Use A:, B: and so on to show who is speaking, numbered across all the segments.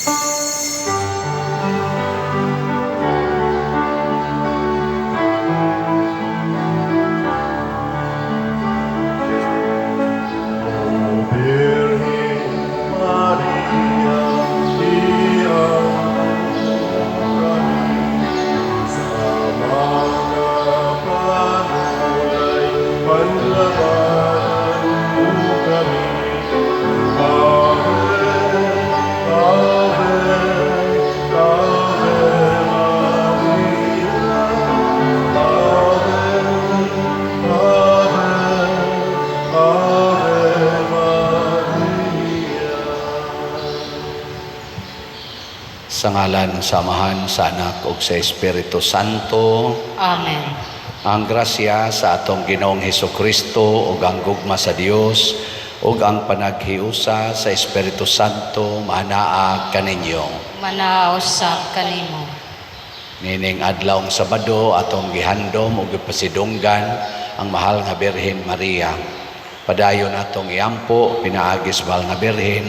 A: O Birhen Maria, iampo kami sa mga panulay, panlabanan mo kami. Ave, Ave, Ave Maria. Ave, Ave, Ave Maria.
B: Sa ngalan sa Amahan, sa Anak ug sa Espiritu Santo.
C: Amen.
B: Ang grasya sa atong Ginoong Hesus Kristo ug ang gugma sa Dios ug ang panaghiusa sa Espiritu Santo maanaa kaninyo.
C: Manaa usab kanimo.
B: Nining adlawng Sabado, atong gihandom ug gipasidunggan ang mahal nga Birhen Maria. Padayon atong iampo pinaagi sa mahal nga Birhen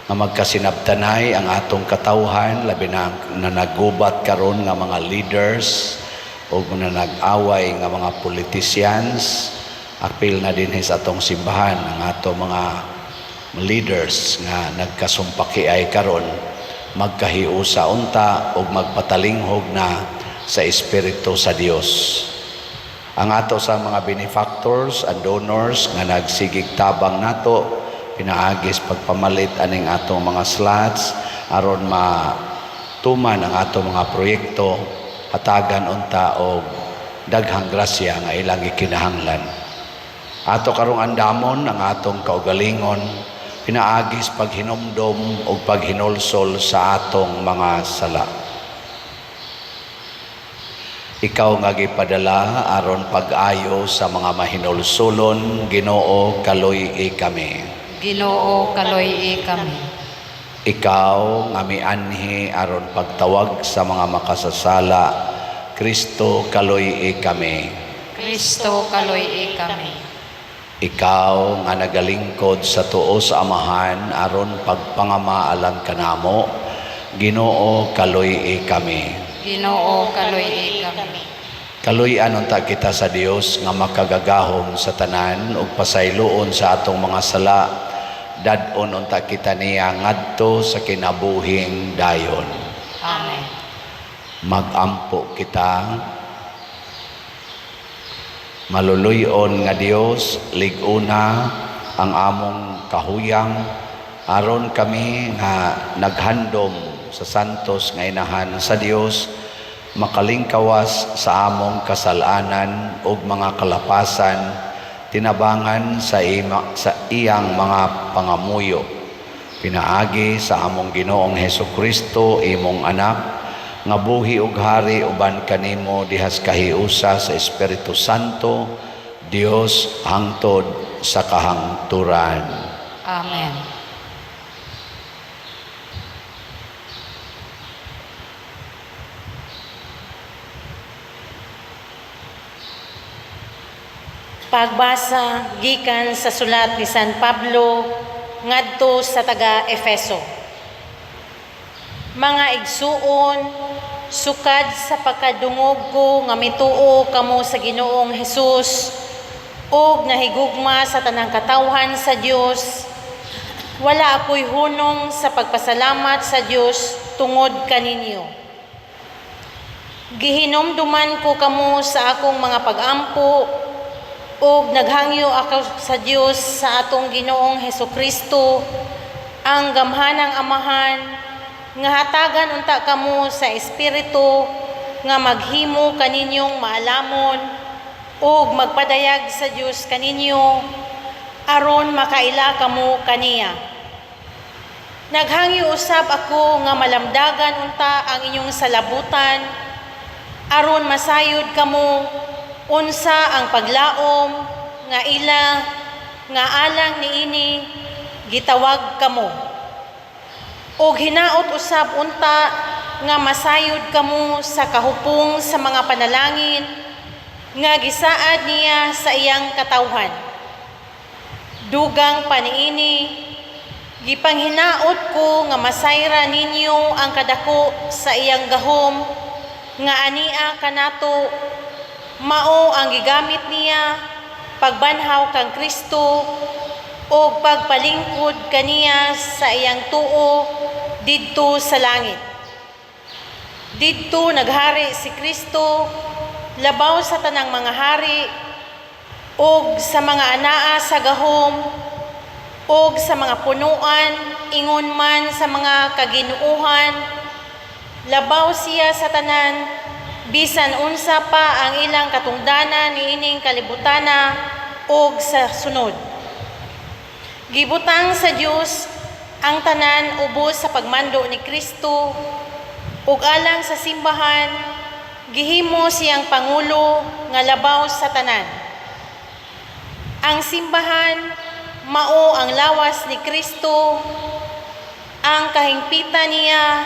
B: nga magkasinabtanay ang atong katawhan, labi na na nagubat karon nga mga leaders ug mga nag-away nga mga politicians. Apil na dinhi sa atong simbahan ang atong mga leaders nga nagkasumpaki ay karon, magkahiusa unta ug magpatalinghog na sa Espiritu sa Dios. Ang ato sa mga benefactors and donors nga nagsigig tabang nato pinaagis pagpamalit aning atong mga slots aron matuman ang atong mga proyekto, hatagan unta og daghang grasya nga ilang gikinahanglan. Ato karong andamon ang atong kaugalingon pinaagis paghinumdom ug paghinulsol sa atong mga sala. Ikaw nga gipadala aron pag-ayo sa mga mahinulsulon, Ginoo, kaluy-i kami.
C: Ginoo, kaluy-i kami.
B: Ikaw nga mianhi aron pagtawag sa mga makasasala, Kristo, kaluy-i kami.
C: Kristo, kaluy-i kami.
B: Ikaw nga nagalingkod sa tuo sa Amahan aron pagpangama alang kanamo, Ginoo, kaluy-i kami.
C: Ginoo, kaluy-i kami.
B: Kaluy-an unta kita sa Dios nga makagagahom sa tanan ug pasayloon sa atong mga sala. Dad-on unta kita niya ngadto sa kinabuhing dayon.
C: Amen.
B: Magampo kita. Maluluy-on nga Dios, lig-una ang among kahuyang aron kami nga naghandom sa santos nga inahan sa Dios makalingkawas sa among kasalanan ug mga kalapasan, tinabangan sa iyang mga pangamuyo pinaagi sa among Ginoong Hesus Kristo, imong anak, nga buhi ug hari uban kanimo dihas kahiusa sa Espiritu Santo, Dios, hangtod sa kahangturan.
C: Amen.
D: Pagbasa gikan sa sulat ni San Pablo ngadto sa taga Efeso. Mga igsuon, sukad sa pagkadungog ko nga mituo kamo sa Ginoong Hesus ug nahigugma sa tanang katawhan sa Dios, wala ako'y hunong sa pagpasalamat sa Dios tungod kaninyo. Gihinumduman ko kamo sa akong mga pag-ampo ug naghangyo ako sa Dios sa atong Ginoong Hesukristo, ang gamhanang Amahan, nga hatagan unta kamo sa Espiritu nga maghimo kaninyong maalamon ug magpadayag sa Dios kaninyo aron makaila kamo kaniya. Naghangyo usab ako nga malamdagan unta ang inyong salabutan aron masayod kamo unsa ang paglaom nga ila nga alang niini gitawag kamo. Og hinaot usab unta nga masayod kamo sa kahupong sa mga panalangin nga gisaad niya sa iyang katawhan. Dugang pa niini, Gipanghinaot ko nga masayra ninyo ang kadako sa iyang gahom nga ania kanato, mao ang gigamit niya pagbanhaw kang Kristo o pagpalingkod kaniya sa iyang tuo didto sa langit. Didto naghari si Kristo labaw sa tanang mga hari ug sa mga anaa sa gahom ug sa mga punuan, ingon man sa mga kaginuohan. Labaw siya sa tanan, bisan unsa pa ang ilang katungdanan niining kalibutana ug sa sunod. Gibutang sa Dios ang tanan ubos sa pagmando ni Kristo, ug alang sa simbahan gihimo siyang pangulo nga labaw sa tanan. Ang simbahan mao ang lawas ni Kristo, ang kahingpitan niya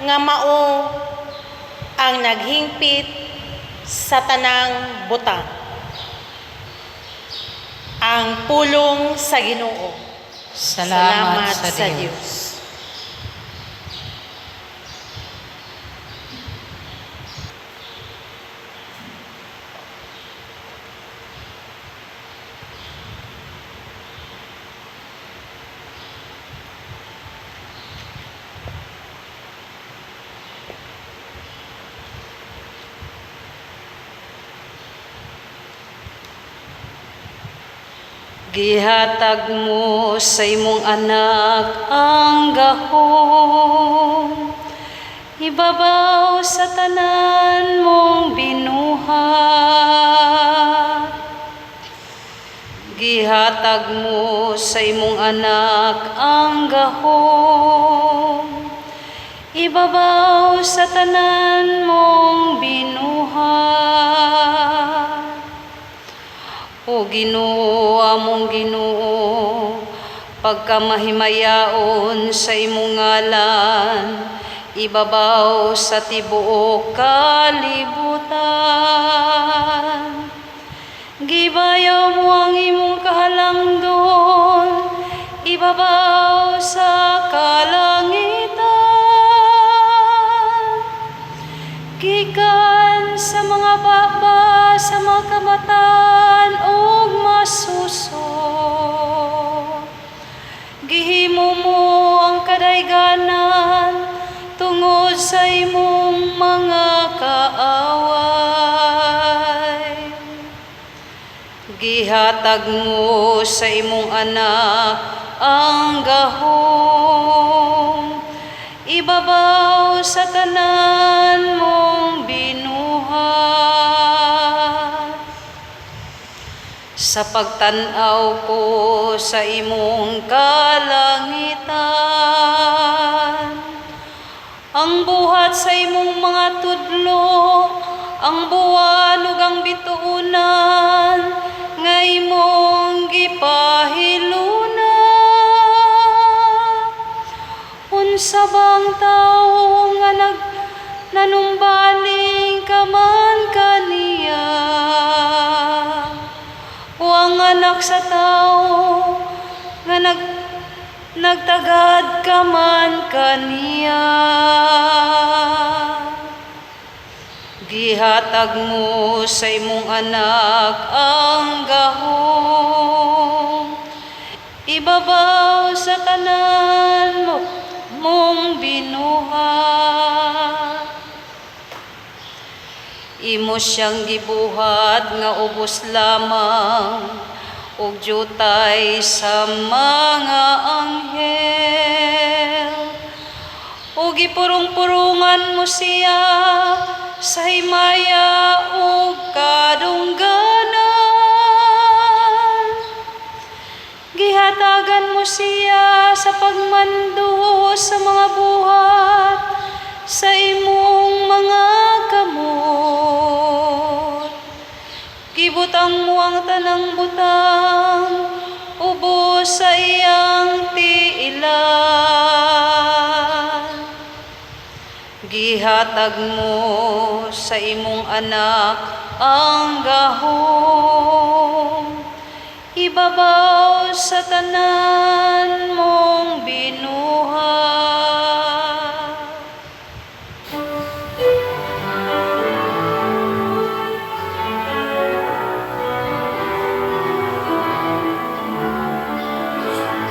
D: nga mao ang naghingpit sa tanang butang. Ang pulong sa Ginoo.
C: Salamat sa Dios.
E: Gihatag mo sa imong anak ang gahom, ibabaw sa tanan mong binuhat. Gihatag mo sa imong anak ang gahom, ibabaw sa tanan mong binuhat. O Ginoo, among Ginoo, pagkamahimayaon sa imong ngalan, ibabaw sa tibuok kalibutan. Gibayaw mo ang imong kahalangdon, ibabaw sa kalangitan. Gikan sa mga baba, sa mga kamatan ug masuso, gihimo mo ang kadayganan tungod sa imong mga kaaway. Gihatag mo sa imong anak ang gahom, ibabaw sa tanan mong binuhat. Sa pagtan-aw ko sa imong kalangitan, ang buhat sa imong mga tudlo, ang buwan ug ang bituonan nga imong gipahiluna. Unsa bang tawo nga nagnanumbaling ka man kaniya? O ang anak sa tao nga nagtagad ka man kaniya? Gihatag mo sa imong anak ang gahom, ibabaw sa tanan mo mong binuhat. Imo siyang gibuhat nga ubos lamang ug jutay sa mga anghel. Ug gipurong-purungan mo siya sa himaya ug kadungganan. Gihatagan mo siya sa pagmando sa mga buhat sa imong mga kamot. Gibutang mo ang tanang butang ubos sa iyang tiilan. Gihatag mo sa imong anak ang gahom, Ibabaw sa tanan mong binuhat.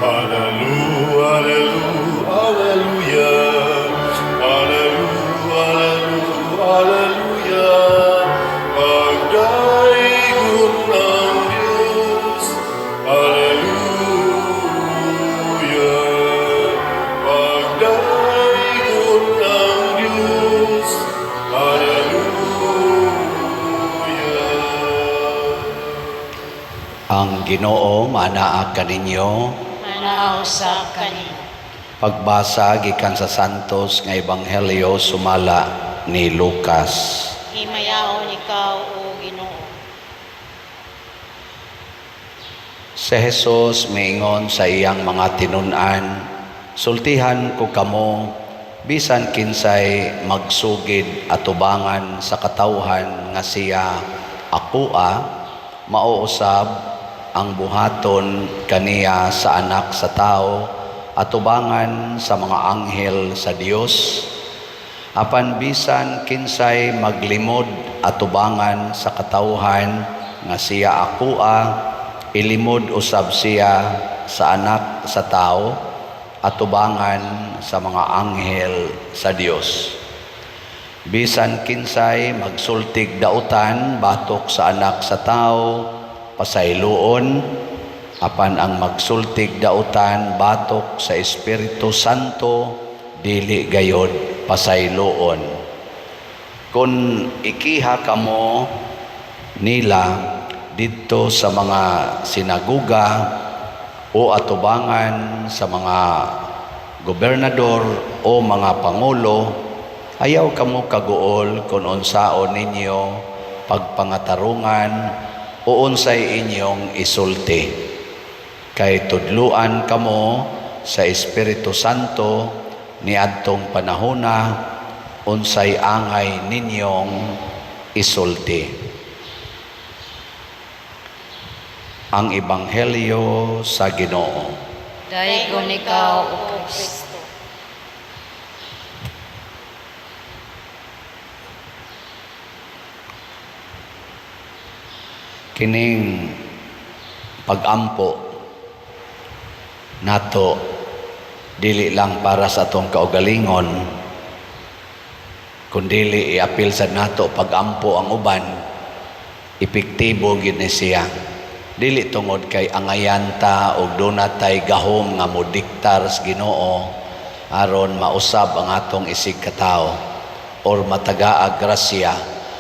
A: Hallelujah, hallelujah, hallelujah. Hallelujah, hallelujah, hallelujah. Pagdaigon ang Diyos. Hallelujah. Pagdaigon ang Diyos. Hallelujah.
B: Ang Ginoo manaa kaninyo.
C: Manaa usab kanimo.
B: Pagbasa gikan sa Santos nga Ebanghelyo sumala ni Lucas.
D: Himayaon ikaw, O Ginoo.
B: Si Jesus miingon sa iyang mga tinun-an, "Sultihan ko kamo, bisan kinsay magsugid atubangan sa katawhan nga siya akoa, mauusab ang buhaton kaniya sa Anak sa Tao atubangan sa mga anghel sa Dios. Apan bisan kinsay maglimod atubangan sa katawhan nga siya akoa, ilimod usab siya sa Anak sa Tao atubangan sa mga anghel sa Dios. Bisan kinsay magsultig dautan batok sa Anak sa Tao, pasayloon, apan ang magsultig dautan batok sa Espiritu Santo, dili gayod pasayloon. Kung ikiha kamo nila didto sa mga sinaguga o atubangan sa mga gobernador o mga pangulo, ayaw kamo kaguol kung unsaon ninyo pagpangatarungan o unsay inyong isulti. Kay tudluan kamo sa Espiritu Santo niadtong panahona unsay angay ninyong isulti." Ang Ebanghelyo sa Ginoo.
C: Daygon ikaw, O Kristo.
B: Kining pagampo nato dili lang para sa atong kaugalingon, kundili iapil sa nato pagampo ang uban. Epektibo gyud ni siya, dili tungod kay angayan ta og duna tay gahom nga modiktar sa Ginoo aron mausab ang atong isig katawo or matagaag grasya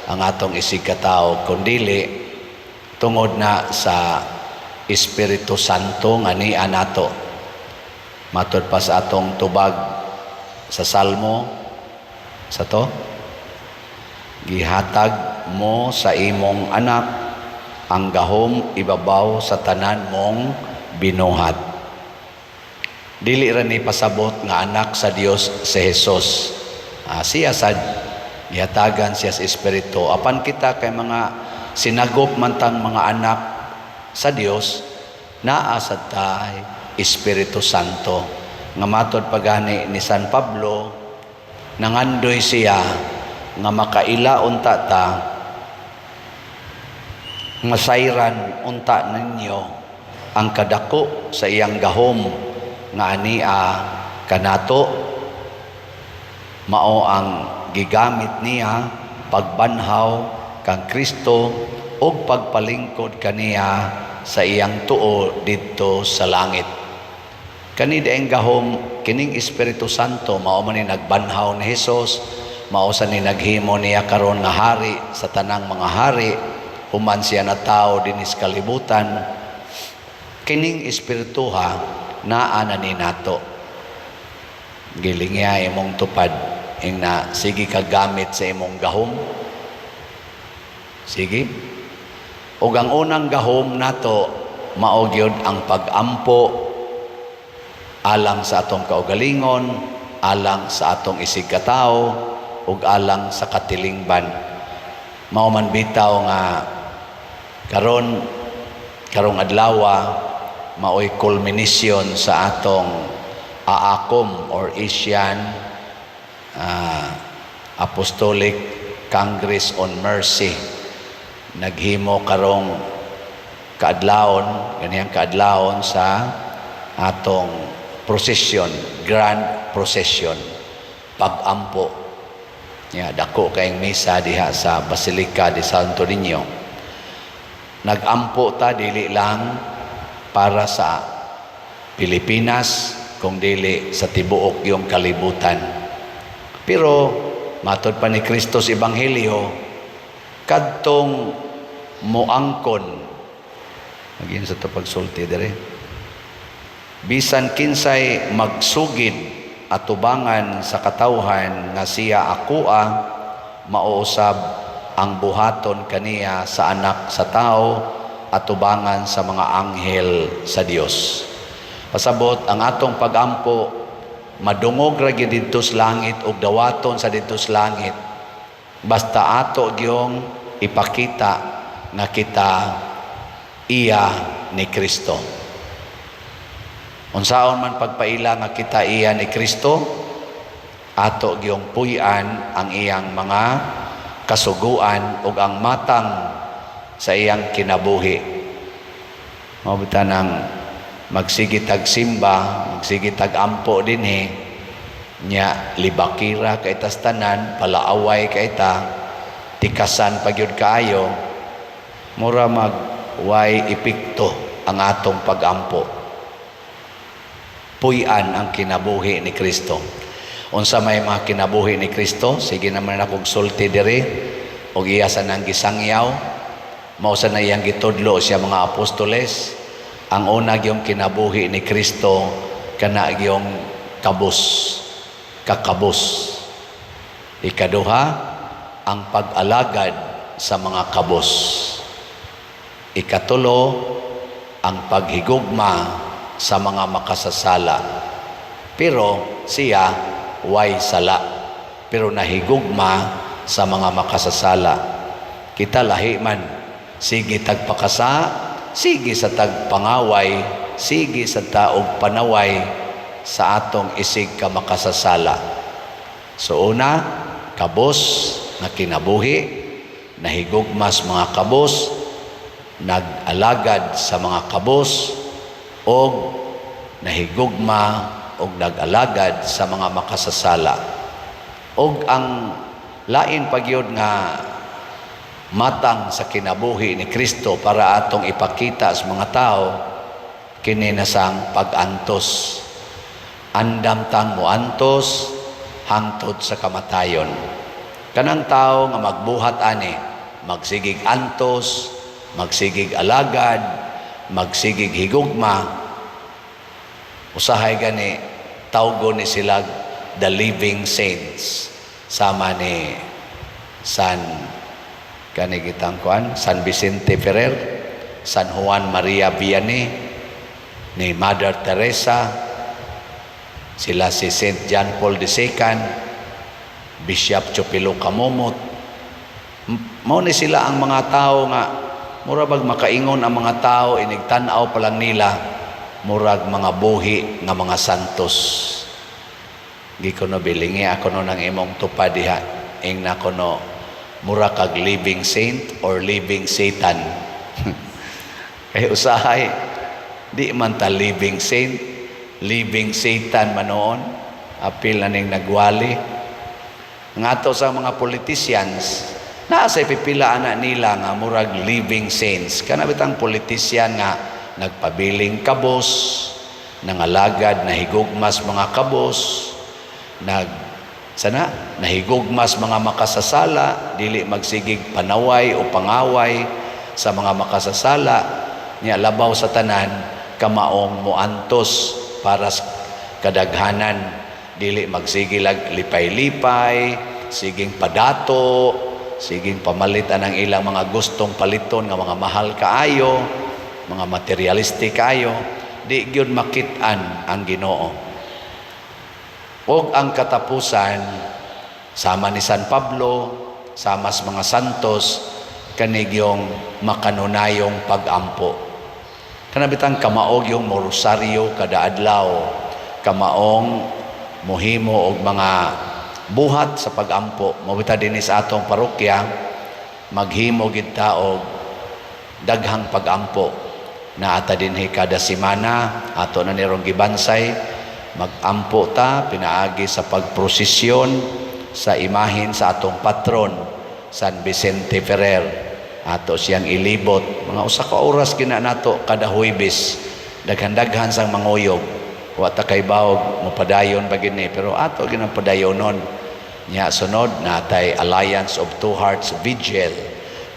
B: ang atong isig katawo, kundili tungod na sa Espiritu Santo nga niya nato. Matud pa sa atong tubag sa Salmo sa to, "Gihatag mo sa imong anak ang gahom ibabaw sa tanan mong binuhat." Dili ra ni pasabot nga anak sa Dios si Jesus. Siya sad gihatagan siya sa Espiritu. Apan kita kay mga sinagop man tang mga anak sa Dios, naa sad tay Espiritu Santo. Nga matod pagani ni San Pablo, nangandoy siya nga makaila unta ta, masayran unta ninyo ang kadako sa iyang gahom nga ania kanato, mao ang gigamit niya pagbanhaw kang Kristo ug pagpalingkod kaniya sa iyang tuo didto sa langit. Kani dieng gahom, kining Espiritu Santo, mao man ni nagbanhaw ni Hesus, mao sa ni naghimo niya karon nga hari sa tanang mga hari human siya natawo dinhi sa kalibutan. Kining espirituha naa na ni nato. Gilingya imong tupad ing na sige ka gamit sa imong gahom. Sige. Ug ang unang gahom nato mao gyud ang pag-ampo alang sa atong kaugalingon, alang sa atong isig katawo, ug alang sa katilingban. Mao man bitaw nga karon. Karong adlaw maoy culmination sa atong AACOM or Asian Apostolic Congress on Mercy. Naghimo karong kaadlawon, ganiyang kaadlawon sa atong procession, grand procession, pagampo. Ya, dako kayong misa diha sa Basilica de Santo Niño. Nagampo ta dili lang para sa Pilipinas, kung dili sa tibuok yung kalibutan. Pero matod pa ni Kristo sa Ebanghelyo, kadtong moangkon, magin sa to pagsulti dire, bisan kinsay magsugid atubangan sa katawhan nga siya akoa, mao usab ang buhaton kaniya sa Anak sa Tao atubangan sa mga anghel sa Dios. Pasabot, ang atong pagampo madungog ra gyud didto sa langit ug dawaton sa didto sa langit, basta ato gyung ipakita nga kita iya ni Kristo. Unsaon man pagpaila nga kita iya ni Kristo? Ato gyung puy-an ang iyang mga kasuguan ug ang matang sa iyang kinabuhi. Mao bitaw nang magsige tag simba, magsige tag ampo dinhi nya, libakira kay tas tanan, palaaway kay ta, tikasan pa gyud kaayo, mura mag way epekto ang atong pagampo. Puy-an ang kinabuhi ni Kristo. Unsa may mga kinabuhi ni Kristo? Sige naman akong sulti diri og iya sa nang gisangyaw, mao sa na iyang gitudlo siya mga apostoles. Ang una gyung kinabuhi ni Kristo, kana gyung kabos, kakabos. Ikaduha, ang pag-alagad sa mga kabos. Ikatulo, ang paghigugma sa mga makasasala. Pero siya way sala, pero nahigugma sa mga makasasala. Kita lahi man, sige tagpakasa, sige sa tagpangaway, sige sa taog panaway sa atong isig ka makasasala. So una, kabos na kinabuhi, nahigugmas mga kabos, nag-alagad sa mga kabos, og nahigugma og nag-alagad sa mga makasasala. Og ang lain pagyud nga matang sa kinabuhi ni Kristo para atong ipakita sa mga tao, kini na sang pag-antos. Andam tang moantos hangtod sa kamatayon. Kanang tao nga magbuhat ani, magsigig antos, magsigig alagad, magsigig higugma, usahay gani tawgon ni sila the living saints, sama ni San kani kitang kuan, San Vicente Ferrer, San Juan Maria Vianney, ni Mother Teresa, sila si Saint John Paul II, Bishop Chupilo Camomot. Mao ni sila ang mga tao nga mura bag makaingon ang mga tao, inig tan-aw pa lang nila, murag mga buhi nga mga santos. Gikuno bilingi ako no ng imong tupad diha, ing na kuno mura kag living saint or living Satan. Kay usahay di man ta living saint, living Satan manoon, apil na ning nagwali. Nga ato sa mga politicians, naa sa pipila ana nila nga murag living saints. Kana bitang politician nga nagpabiling kabos, nangalagad, nahigugmas mga kabos, nag sana nahigugmas mga makasasala, dili magsigig panaway o pangaway sa mga makasasala niya, labaw sa tanan, kamaong moantos para sa kadaghanan, dili magsige lag lipay-lipay, siging padato, siging pamalit anang ilang mga gustong paliton nga mga mahal kaayo, mga materialistic kaayo, di gyud makit-an ang Ginoo. Og ang katapusan, sama ni San Pablo, sama sa mga santos, kanigyong makanunayong pagampo. Kana bitang kamaog yung morosaryo kada adlaw, kamaong mohimo og mga buhat sa pagampo. Mao bitaw dinhi sa atong parokya maghimo gid ta og daghang pagampo na ata dinhi kada semana. Ato na nirong gibansay, magampo ta pinaagi sa pagprosesyon sa imahen sa atong patron San Vicente Ferrer. Ato siyang ilibot mga usa ka oras gina nato kada Huwebes. Daghan-daghan sang manguyog. Wa ta kay bawog mopadayon pa gini, pero ato ginang padayonon nya. Sunod natay Alliance of Two Hearts Vigil,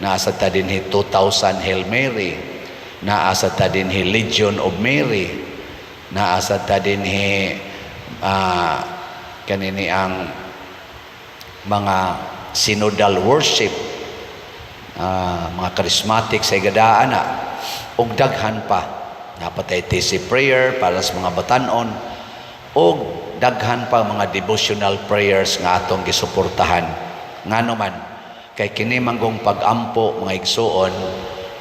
B: naa sa ta dinhi 2000 Hail Mary, naa sa ta dinhi Legion of Mary, naa sa ta dinhi kanini ang mga synodal worship, mga charismatic sa igadaan na ug daghan pa. Napatay TC prayer para sa mga batanon ug daghan pa mga devotional prayers nga atong gisuportahan. Ngano man kay kini manggong pag-ampo, mga igsuon,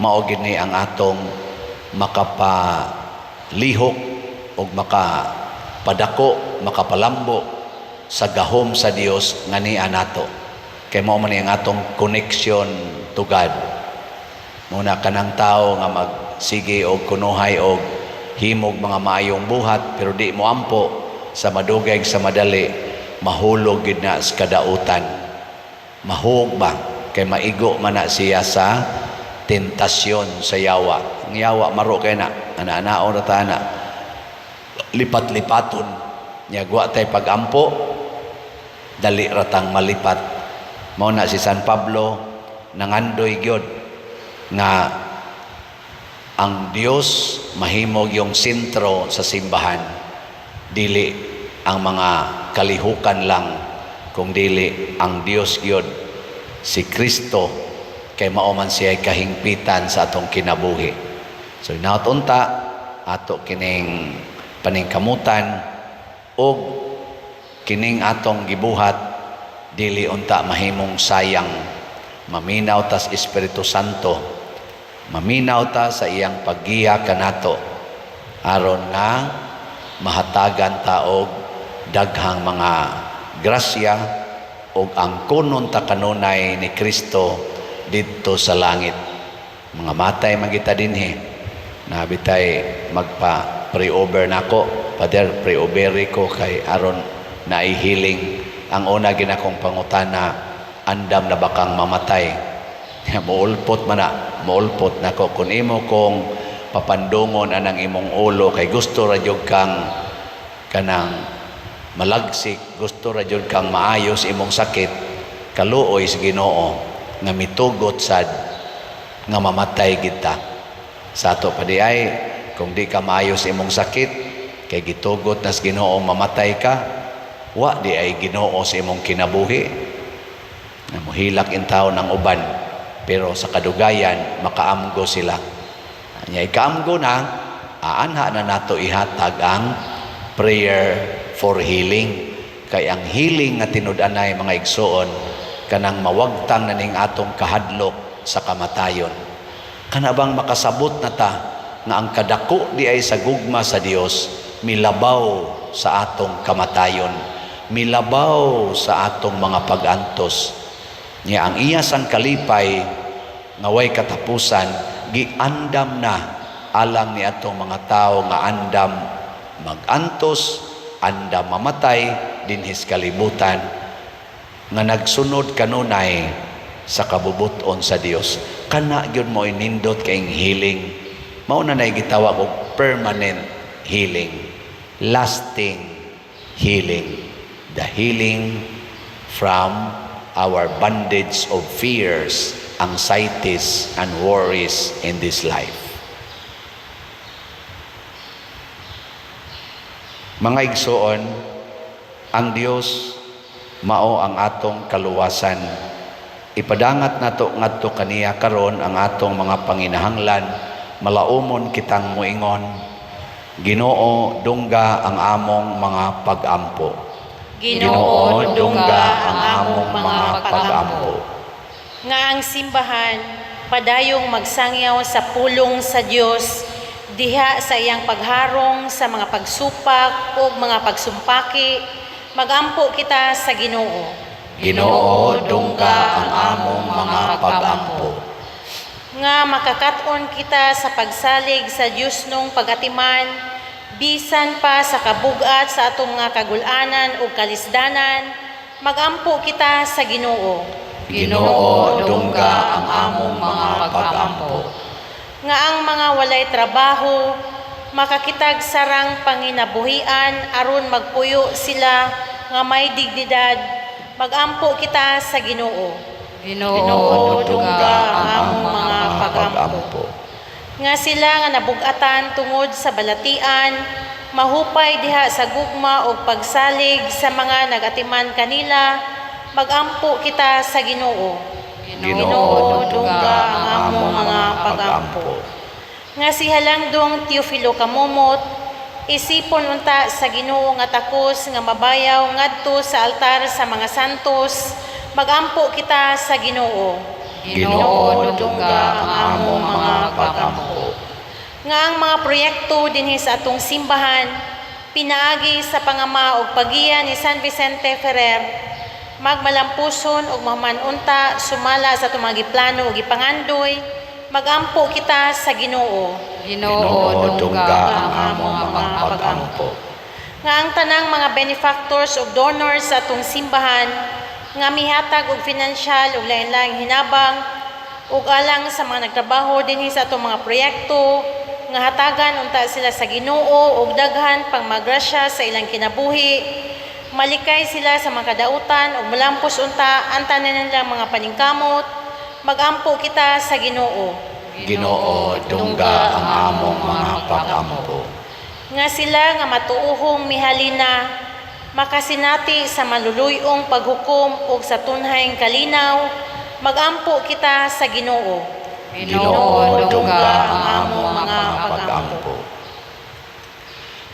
B: mao gini ang atong makapalihok ug makapadako, makapalambo sa gahom sa Dios nga niya nato, kay mao man ni ang atong connection to God. Muna kanang tao nga magsige og kunuhay og himog mga maayong buhat pero di mo ampo, sa madugay sa madali mahulog gid na sa kadautan. Mahug ba kay maigo man na siya sa tentasyon sa yawa. Ang yawa maro kay na ana-anaon ra ta na lipat-lipaton nya. Wa tay pagampo, dali ratang malipat. Mao na si San Pablo nangandoy gyud nga ang Dios mahimog yung sentro sa simbahan, dili ang mga kalihukan lang, kung dili ang Dios gyud, si Kristo, kay mao man siya kahingpitan sa atong kinabuhi. So hinaot unta ato kining paningkamutan og kining atong gibuhat dili unta mahimong sayang. Maminaw tas Espiritu Santo, maminaw ta sa iyang paggiya kanato aron nga mahatagan ta og daghang mga grasya ug ang kunon ta kanunay ni Kristo didto sa langit. Mga matay man kita dinhi, nabitay magpa pray-over nako, "Father, pray-over ko kay aron naihiling." Ang una ginakong pangutana, "Andam na ba kang mamatay?" Muulpot man na, muulpot nako kung imo kong papandungon anang imong ulo kay gusto ra jud kang kanang malagsik, gusto ra jud kang maayos imong sakit. Kaluoy sa Ginoo nga mitugot sad nga mamatay kita. Sa ato pa di ay kung di ka maayos imong sakit kay gitugot nas Ginoo mamatay ka, wa di ay Ginoo sa imong kinabuhi. Na mohilak in tao ng uban, pero sa kadugayan makaamgo sila. Nya ikaamgo na, aanha na nato ihatag ang prayer for healing, kay ang healing nga tinud-anay, mga igsuon, kanang mawagtang na ning atong kahadlok sa kamatayon. Kana bang makasabot na ta nga ang kadako di ay sa gugma sa Dios milabaw sa atong kamatayon, milabaw sa atong mga pag-antos. Nya ang iya sang kalipay nga way katapusan giandam na alang ni atong mga tao nga andam magantos, andam mamatay dinhis kalibutan, nga nagsunod kanunay sa kabubuton sa Dios. Kana gyud mo inindot kayong healing. Mao na nay gitawag og permanent healing, lasting healing, the healing from our bondage of fears, anxieties, and worries in this life. Mga igsuon, ang Dios mao ang atong kaluwasan. Ipadangat nato ngadto kaniya karon ang atong mga panginahanglan. Malaumon kitang muingon, "Ginoo, dungga ang among mga pagampo."
C: Ginoo, dungga ang among mga pagampo.
D: Nga ang simbahan padayong magsangyaw sa pulong sa Dios. Diha sa iyang pagharong sa mga pagsupak ug mga pagsumpaki, magampo kita sa Ginoo.
B: Ginoo, dungga ang among mga pagampo.
D: Nga makakat-on kita sa pagsalig sa Dios nung pagatiman, bisan pa sa kabugat sa atong mga kagulanan ug kalisdanan, magampo kita sa Ginoo.
B: Ginoo, dungga ang among mga pagampo.
D: Nga ang mga walay trabaho makakitag sarang panginabuhian aron magpuyo sila nga may dignidad, magampo kita sa Ginoo.
C: Ginoo,
B: Ginoo, dungga ang among mga pagampo.
D: Nga sila nga nabugatan tungod sa balatian mahupay diha sa gugma ug pagsalig sa mga nagatiman kanila, magampo kita sa Ginoo.
B: Ginoo, dungga ang among mga pagampo.
D: Nga si Halangdong Teofilo Kamumot isipon unta sa Ginoo nga takos nga mabayaw ngadto sa altar sa mga santos, magampo kita sa Ginoo.
B: Ginoo, dungga ang among mga pagampo.
D: Nga ang mga proyekto dinhi sa atong simbahan pinaagi sa pangama og pagiya ni San Vicente Ferrer magmalampuson og mahuman unta sumala sa atong mga giplano ug gipangandoy, magampo kita sa Ginoo.
C: Ginoo,
B: Ginoo, dungga ang among mga pagampo.
D: Nga ang tanang mga benefactors ug donors sa atong simbahan nga mihatag og financial ug lain-laing hinabang ug alang sa mga nagtrabaho dinhi sa atong mga proyekto, nga hatagan unta sila sa Ginoo og daghan pang magrasya sa ilang kinabuhi, malikay sila sa mga kadautan ug malampos unta ang tanan nilang mga paningkamot, magampo kita sa Ginoo.
B: Ginoo, dungga ang among mga pagampo.
D: Nga sila nga matuohong mihalina makasinati sa maluluyong paghukom ug sa tunhayng kalinaw, magampo kita sa Ginoo.
B: Ginoo, dungga ang among mga pagampo.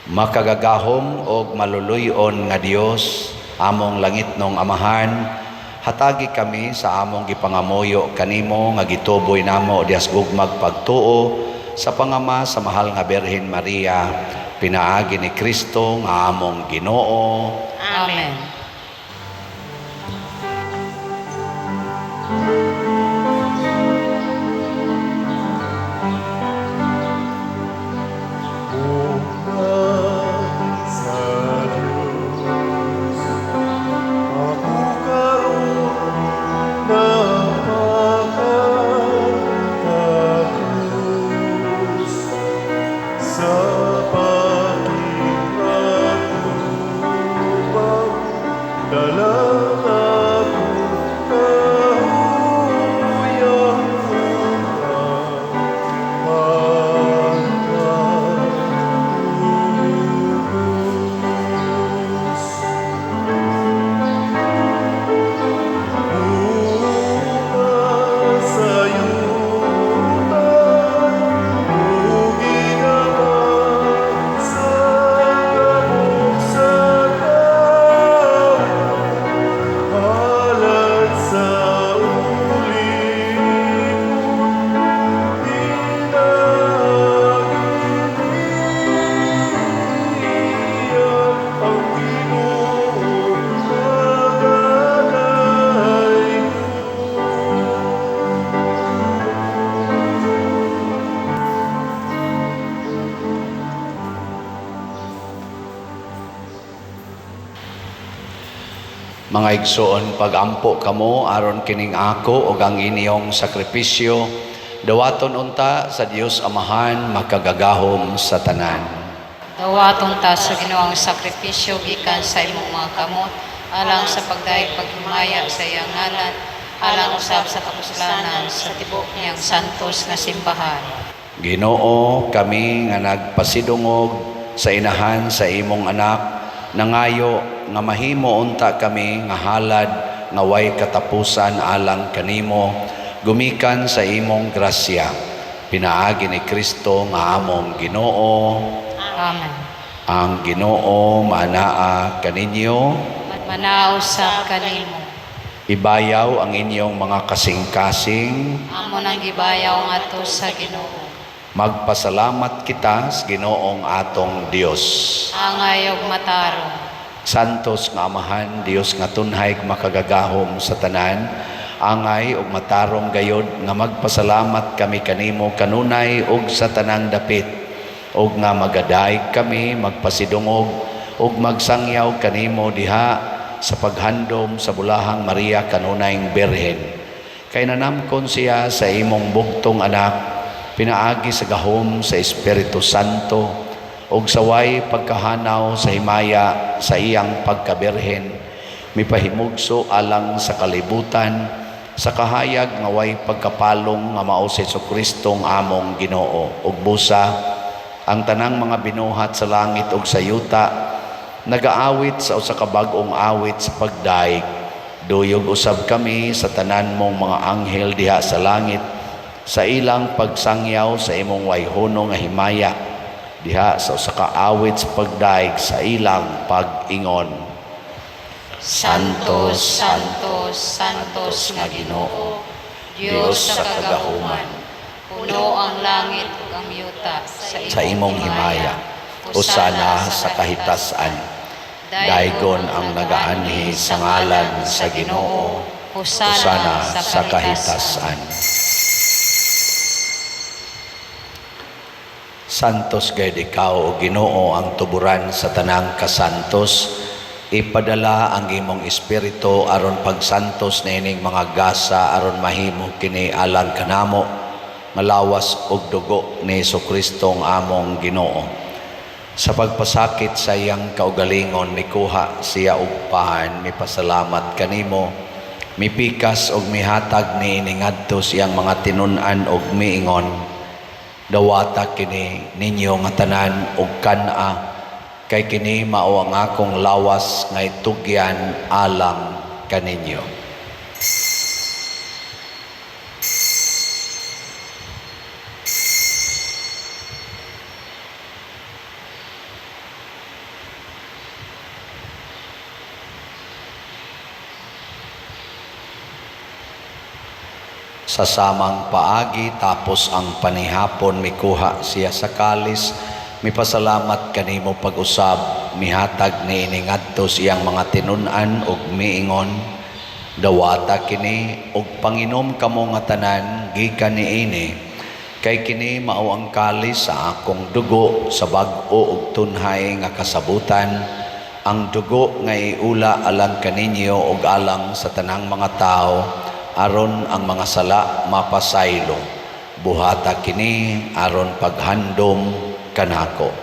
B: Makagagahom og maluluyon nga Dios, among langitnong Amahan, hatagi kami sa among gipangamuyo kanimo nga gituboy namo dias gugmag pagtuo sa pangama sa mahal nga Birhen Maria, pinaagi ni Kristo nga among Ginoo.
C: Amen.
A: Sa Diyos, ako karon napakatagos sa pakiatubang dalang ako kahuyahan. Ang Ginoo magalay
B: Mga igsoon, pagampo kamo aron kining ako ug ang inyong sakripisyo dawaton unta sa Dios Amahan makagagahom sa tanan.
C: Dawaton ta sa Ginoo ang sakripisyo gikan sa imong mga kamot alang sa pagdayeg paghimaya sa iyang ngalan, alang usab sa kapuslanan sa tibuok niyang santos nga simbahan.
B: Ginoo, kami nga nagpasidungog sa inahan sa imong anak, nangayo nga mahimo unta kami nga halad nga way katapusan alang kanimo, gumikan sa imong grasya. Pinaagi ni Kristo nga among Ginoo.
C: Amen.
B: Ang Ginoo maanaa kaninyo,
C: Manao sa kanimo.
B: Ibayaw ang inyong mga kasing-kasing.
C: Amo nang gibayaw ngadto sa Ginoo.
B: Magpasalamat kita sa Ginoong atong Dios.
C: Angay ug matarong.
B: Santos nga Amahan, Dios nga tunhay makagagahom sa tanan, angay ug matarong gayod nga magpasalamat kami kanimo kanunay ug sa tanang dapit, ug nga magadayeg kami magpasidungog ug magsangyaw kanimo diha sa paghandom sa bulahang Maria kanunayng Birhen. Kay nanamkon siya sa imong bugtong anak, pinaagi sa gahom sa Espiritu Santo, ug saway pagkahanaw sa himaya sa iyang pagkabirhen, mipahimugso alang sa kalibutan, sa kahayag nga way pagkapalong nga mao si Jesu-Kristo ang among Ginoo. Ug busa ang tanang mga binuhat sa langit ug sa yuta nagaawit sa usa ka bag-ong awit sa pagdayeg. Duyog usab kami sa tanan mong mga anghel diha sa langit sa ilang pagsangyaw sa imong wayhono nga himaya diha sa usa ka awit sa pagdayeg sa ilang pag-ingon.
C: Santo, Santo, Santos nga Ginoo, Dios sa kagahuman. Puno ang langit ug ang yuta
B: sa imong himaya, usana sa kahitasan. Daygon ang nagaanhi sa ngalan sa Ginoo, usana sa kahitasan. Santos gayud ikaw o Ginoo ang tuburan sa tanang kasantos. Ipadala ang imong espiritu aron pagsantos niining mga gasa aron mahimo kini alang kanamo malawas og dugo ni Hesukristo ang among Ginoo. Sa pagpasakit sa iyang kaugalingon mikuha siya og pan, mipasalamat kanimo, mipikas og mihatag niini ngadto sa iyang mga tinun-an og miingon: Dawata kini ninyo nga tanan og kan-a, kay kini mao ang akong lawas nga itugyan alang kaninyo. Sa samang paagi tapos ang panihapon mikuha siya sa kalis, mipasalamat kanimo pag-usab, mihatag niini ngadto sa iyang mga tinun-an ug miingon: Dawata kini ug panginom kamo nga tanan gikan niini, kay kini mao ang kalis sa akong dugo sa bag-o ug tunhay nga kasabutan, ang dugo nga iula alang kaninyo ug alang sa tanang mga tawo aron ang mga sala mapasaylo. Buhata kini aron paghandom kanako.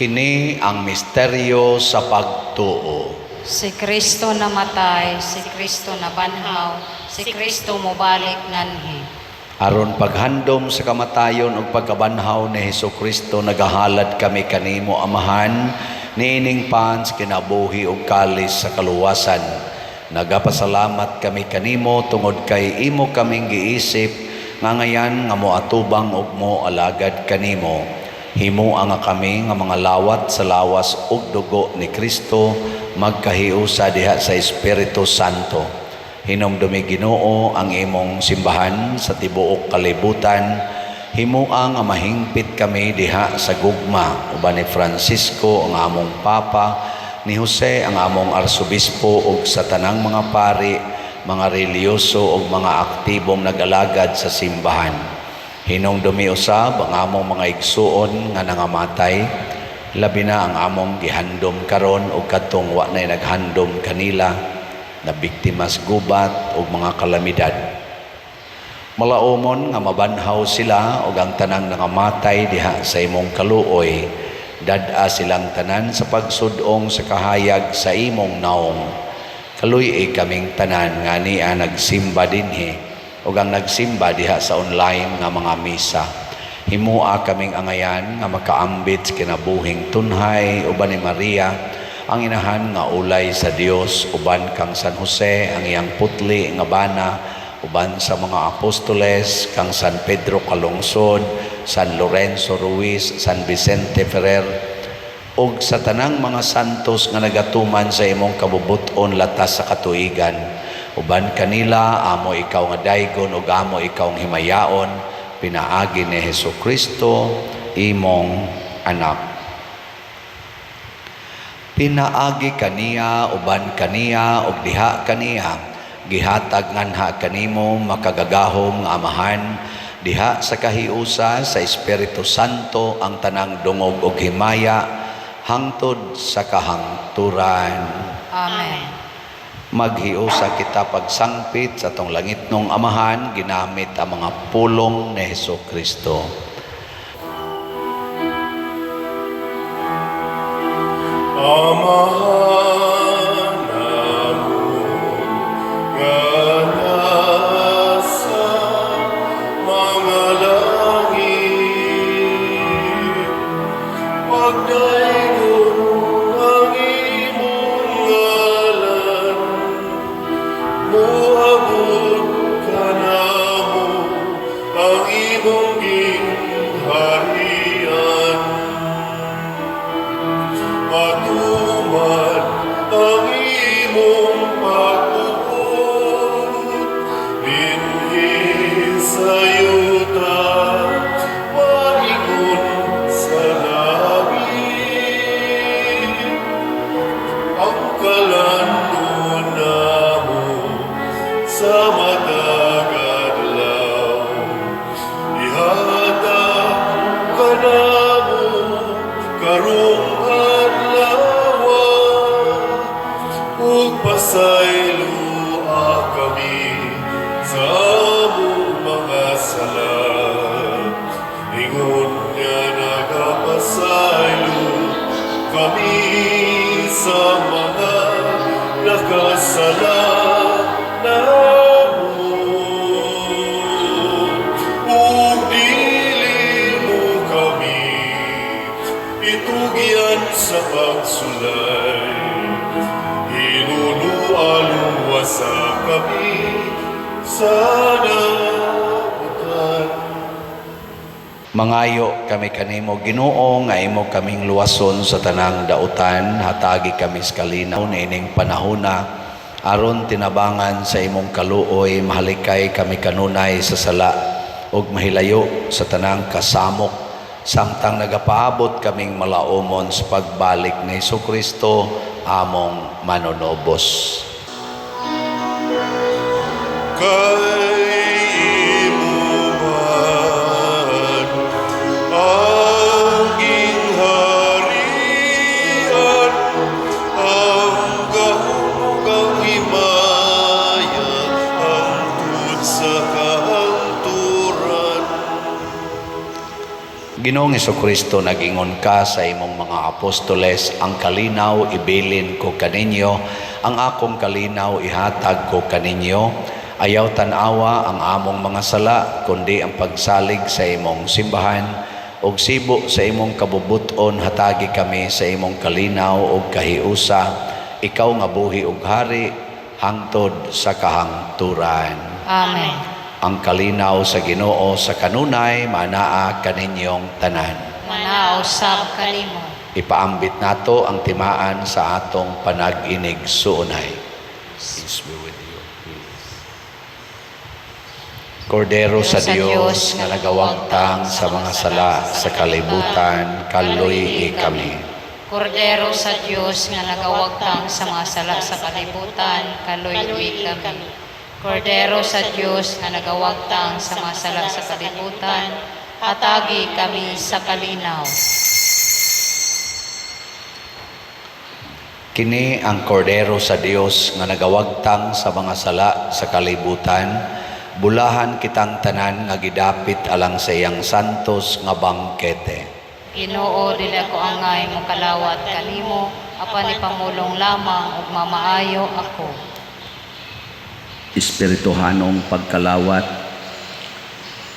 B: Kini ang misteryo sa pagtuo.
C: Si Kristo namatay, si Kristo nabanhaw, si Kristo mobalik nganhi.
B: Aron paghandom sa kamatayon ug pagkabanhaw ni Hesukristo, nagahalad kami kanimo, Amahan, niining pan sa kinabuhi ug kalis sa kaluwasan. Nagapasalamat kami kanimo tungod kay imo kaming giisip nga ngayan nga moatubang ug mo alagad kanimo. Himoa nga kami nga mga lawat sa lawas ug dugo ni Kristo magkahiusa diha sa Espiritu Santo. Hinumdumi, Ginoo, ang imong simbahan sa tibuok kalibutan. Himoa nga mahingpit kami diha sa gugma uban ni Francisco ang among Papa, ni Jose ang among Arsobispo ug sa tanang mga pari, mga relihiyoso ug mga aktibong nag-alagad sa simbahan. Hinumdumi usab ang among mga igsuon nga nangamatay, labi na ang among gihandom karon ug kadtong wa nay naghandom kanila, na biktima sa gubat ug mga kalamidad. Malaumon nga mabanhaw sila ug ang tanang nangamatay diha sa imong kaluoy, dad-a silang tanan sa pagsud-ong sa kahayag sa imong naong. Kaluy-i kaming tanan nga ania nagsimba dinhi ug ang nagsimba diha sa online nga mga misa. Himoa kaming angayan nga makaambit sa kinabuhing tunhay uban ni Maria ang inahan nga ulay sa Dios, uban kang San Jose ang iyang putli nga bana. uban sa mga apostoles kang San Pedro Calungsod, San Lorenzo Ruiz, San Vicente Ferrer, ug sa tanang mga santos nga nagatuman sa imong kabubut-on latas sa katuigan. Uban kanila, amo ikaw nga daygon ug amo ikaw nga himayaon, pinaagi ni Hesus Kristo, imong anak. Pinaagi kaniya, uban kaniya, ug diha kaniya, gihatag nganha kanimo, makagagahom nga Amahan, diha sa kahiusa sa Espiritu Santo, ang tanang dungog ug himaya hangtod sa kahangturan.
C: Amen.
B: Maghiusa kita pagsangpit sa atong langitnong Amahan ginamit ang mga pulong ni Hesus Kristo.
A: Amahan namon nga nasa mga langit, pagdaygon ang imong ngalan, moabot kanamo ang imong gingharian, matuman ang imong pagbuot dinhi sa yuta maingon sa langit. Ang kalan-on namo sa matag adlaw ihatag kanamo karong adlaw, ug pasayloa kami sa among mga sala, ingon nga nagapasaylo kami sa mga nakasala namo, ug dili mo kami itugyan sa pagsulay, hinunua luwasa kami sa dautan.
B: Mangayo kami kanimo, Ginoo, nga imo kaming luwason sa tanang dautan. Hatagi kami sa kalinaw niining panahona, aron tinabangan sa imong kaluoy mahalikay kami kanunay sa sala ug mahilayo sa tanang kasamok, samtang nagapaabot kaming malaumon sa pagbalik ni Hesus Kristo, among manunubos.
A: Kay imo man ang gingharian, ang gahom ug ang himaya, hangtod sa kahangturan.
B: Ginoong Kristo, nagingon ka sa imong mga apostoles, "Ang kalinaw ibilin ko kaninyo, ang akong kalinaw ihatag ko kaninyo." Ayaw tan-awa ang among mga sala, kundi ang pagsalig sa imong simbahan, ug sibo sa imong kabubuton hatagi kami sa imong kalinaw ug kahiusa, ikaw nga buhi ug hari hangtod sa kahangturan.
C: Amen.
B: Ang kalinaw sa Ginoo sa kanunay manaa kaninyong tanan.
C: Manaa usab kanimo.
B: Ipaambit nato ang timaan sa atong panag-inigsuonay. Peace be with you. Peace. Kordero sa Dios nga nagawagtang sa mga sala sa kalibutan, kaluy-i kami.
C: Kordero sa Dios nga nagawagtang sa mga sala sa kalibutan, kaluy-i kami. Kordero sa Dios nga nagawagtang sa mga sala sa kalibutan, hatagi kami sa kalinaw.
B: Kini ang Kordero sa Dios nga nagawagtang sa mga sala sa kalibutan. Bulahan kitang tanan nga gidapit alang sa iyang santos nga bangkete.
C: Ginoo, dili ako angay mokalawat kanimo, apan ipamulong lamang ug mamaayo ako.
B: Espirituhanong pagkalawat.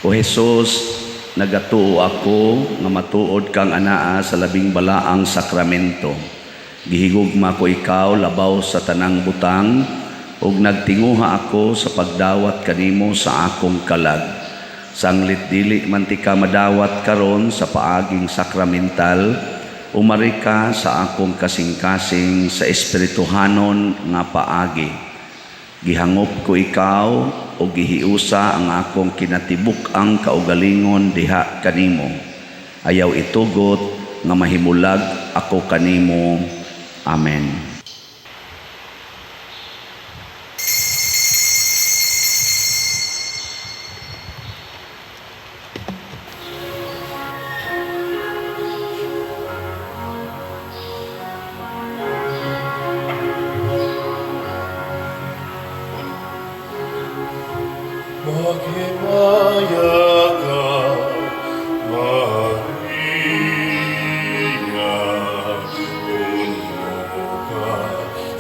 B: O Hesus, nagatuo ako nga matuod kang anaa sa labing balaang sakramento. Gihigugma ko ikaw labaw sa tanang butang.
F: Ug nagtinguha ako sa pagdawat kanimo sa akong kalag. Sanglit dili man tika madawat karon sa paaging sakramental, umari ka sa akong kasing-kasing sa espirituhanon nga paagi. Gihangop ko ikaw o gihiusa ang akong kinatibuk-ang kaugalingon diha kanimo. Ayaw itugot nga mahimulag ako kanimo. Amen.
A: Maghimaya ka, Maria, puno ka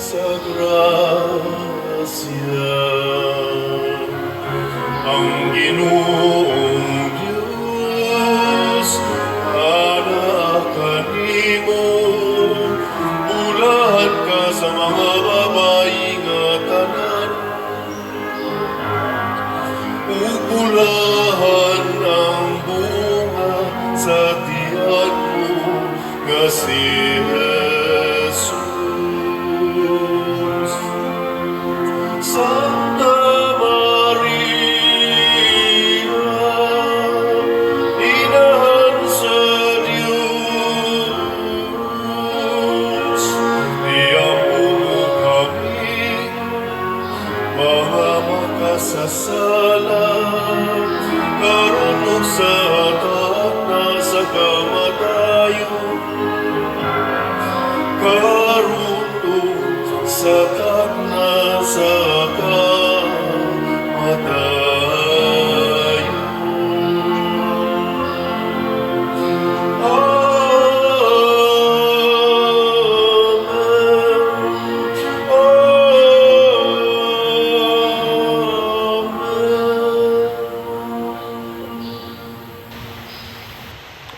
A: sa grasya. Ang Ginoong Diyos, anaa kanimo, bulahan ka sa mga babayi nga tanan, ug bulahan ang bunga sa tiyan mo nga si Jesus. Santa Maria, Inahan sa Diyos, iampo mo kami mga makasasala, karon ug sa takna sa kamatayon, karon ug sa takna sa kamatayon. Amen. Amen.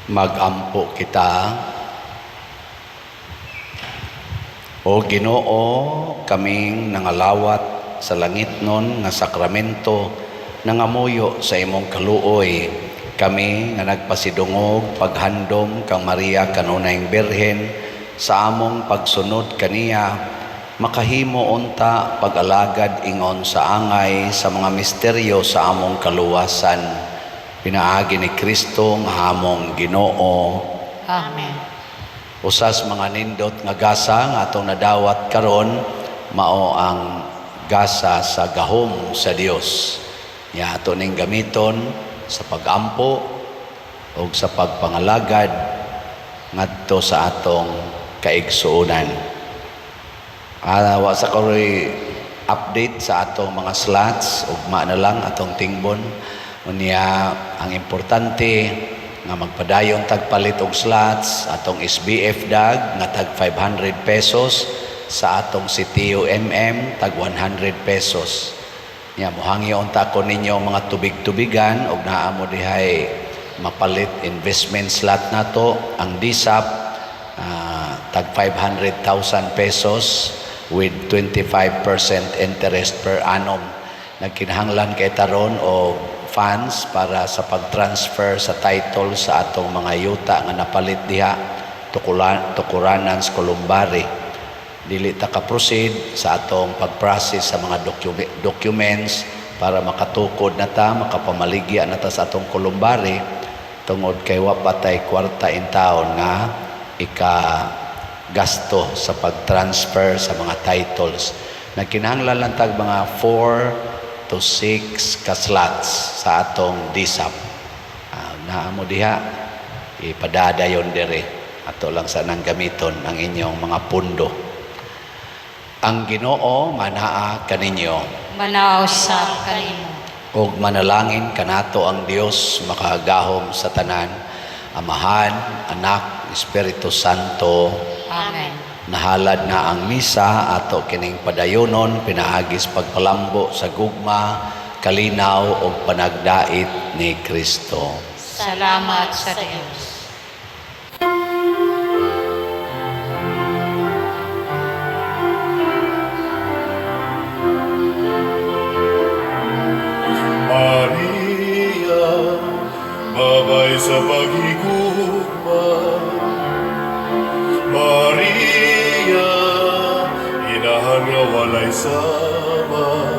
B: Magampo kita. O Ginoo, kaming nangalawat sa langitnon nga sakramento, nangamuyo sa imong kaluoy. Kami nga nagpasidungog paghandom kang Maria kanunayng Birhen sa among pagsunod kaniya, makahimo unta pag-alagad ingon sa angay sa mga misteryo sa among kaluwasan pinaagi ni Kristo nga among Ginoo.
C: Amen.
B: Usas mga nindot nga gasa nga atong nadawat karon mao ang gasa sa gahom sa Dios. Nya ato ning gamiton sa pagampo ug sa pagpangalagad ngadto sa atong kaigsuonan. Wa sa karoy update sa atong mga slots, ugma na lang atong tingbon. Unya, ang importante nga magpadayon tagpalit og slots atong SBF dag nga tag 500 pesos, sa atong CTO MM tag 100 pesos. Nya mohangyo unta ko ninyo mga tubig-tubigan og naa mo dihay mapalit investment slot nato ang DSAP, tag 500,000 pesos with 25% interest per annum. Nagkinahanglan kay taron og funds para sa pag-transfer sa title sa atong mga yuta nga napalit diha tukuranan sa Columbari. Dili ta ka-proceed sa atong pag-process sa mga documents para makatukod na ta, makapamaligya na ta sa atong Columbari tungod kay wa pa tay kwarta in town nga ika-gasto sa pag-transfer sa mga titles. Nagkinahanglan lang tag mga 4 to 6 ka slots sa atong DSAP. Naa mo diha, ipadadayon dire. Ato lang sa nang gamiton ang inyong mga pundo. Ang Ginoo manaa kaninyo.
C: Manaa usab kanimo.
B: Ug manalangin kanato ang Dios makagahom sa tanan, Amahan, Anak, Espiritu Santo.
C: Amen.
B: Nahalad na ang misa, ato kining padayonon pinaagis pagpalambo sa gugma, kalinaw ug panagdait ni Kristo.
C: Salamat sa Dios.
A: Walay sama.